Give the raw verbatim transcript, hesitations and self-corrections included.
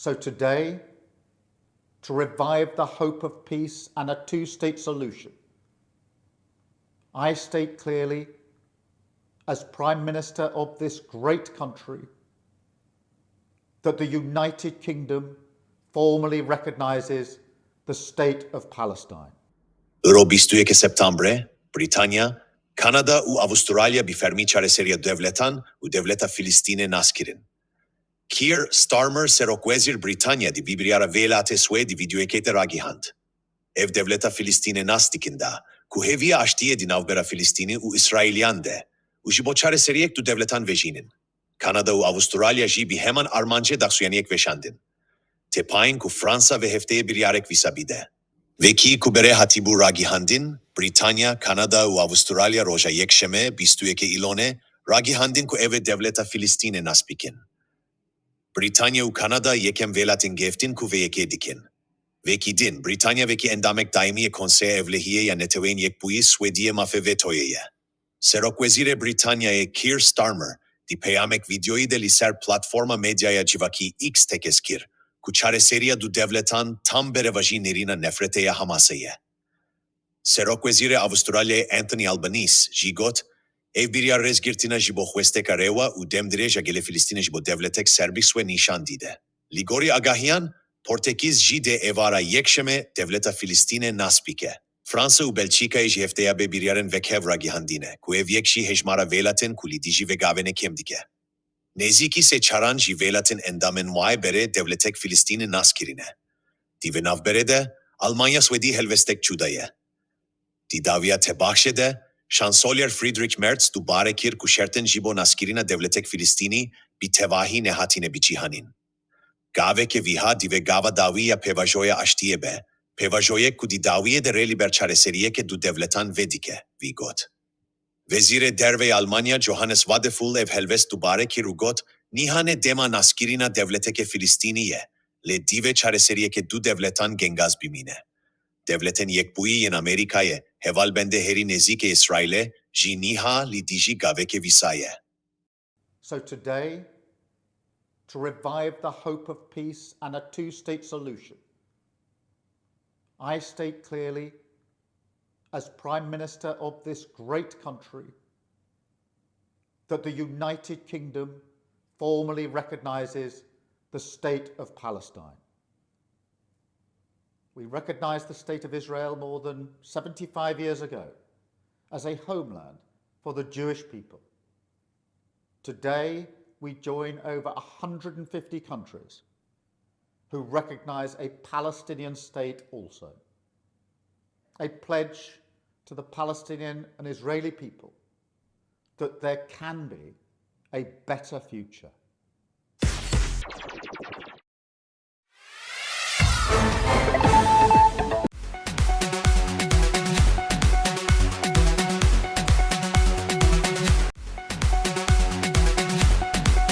So today, to revive the hope of peace and a two-state solution, I state clearly, as Prime Minister of this great country, that the United Kingdom formally recognises the State of Palestine. Îro bîst û yek Septembre, Brîtanya, Kanada û Avustralya bi fermî çareseriya du devletan û devleta Filistînê nas kirin. Keir Starmer, serokwezîr Brîtanya, di vî biryara vêlatê swê di vîdeoyekê de ragihand. Ev devleta Filistînê nas dikin da ku hêviya aştiyê di navbera Filistînî û Îsraîliyan de û ji bo çareseriyek du devletan vejînin. Kanada û Avustralya jî bi heman armancê daxuyaniyek veşandin. Tê payîn ku Fransa vê hefteyê biryarek wisa bide. Vekî ku berê hatîbû ragihandin, Brîtanya, Kanada û Avustralya roja Yekşemê bîst û yekê Îlonê ragihandin ku ev ê devleta Filistînê nas bikin. Brîtanya û Kanada yekem vêlatên girêdayî ku vê yekê dikin. Vekî din, Brîtanya wekî endamek daîmî yê Konseya Ewlehiyê ya Neteweyên Yekbûyî Swêdiyê mafê vetoyê ye. Serokwezîrê Brîtanyayê Keir Starmer di peyamek vîdeoyî de li ser platforma medyaya civakî X tekez kir ku çareseriya du devletan tam berevajî nêrîna nefretê ya Hamasê ye. Serokwezîrê Avustralyayê Anthony Albanese jî got, ev biryar rêzgirtina ji bo xwesteka rêwa û demdirêj a gelê Filistînê ji bo devletek serbîst wê nîşan dide. Li gorî agahiyan, Portekîz jî dê êvara Yekşemê devleta Filistînê nas bike. Fransa û Belçîkayê ji hefteya bê biryarên wekhev ragihandine ku ev yek jî hejmara vêlatên ku li dijî vê gavênê kêm dike. Nêzîkî sê çaran ji vêlatên endamên mayê berê devletek Filistînê nas kirine. Di vê navberê de, Almanya Swêdî helwestek çû daye. Di dawiya tebaxşê de, Şansolyer Friedrich Merz dubare kir ku şertên ji bo naskirina devletek Filistînî bi tevahî nehatine bicîhanîn. Gaveke wiha divê gava dawî ya pêvajoya aştiyê be, pêvajoyek ku di dawiyê de rê li ber çareseriyeke du devletan vedike, wî got. Wezîrê Derve yê Almanya Johannes Wadephul ev helwest dubare kir û got, niha ne dema naskirina devleteke Filistînî ye, lê divê çareseriyeke du devletan gengaz bimîne. Devletên Yekbûyî yên Amerîkayê, hevalbendê herî nêzîk ê Îsraîlê, jî niha li dijî gaveke wisa ye. So today, to revive the hope of peace and a two-state solution, I state clearly, as Prime Minister of this great country, that the United Kingdom formally recognises the State of Palestine. We recognised the State of Israel more than seventy-five years ago as a homeland for the Jewish people. Today, we join over a hundred and fifty countries who recognise a Palestinian state also. A pledge to the Palestinian and Israeli people that there can be a better future.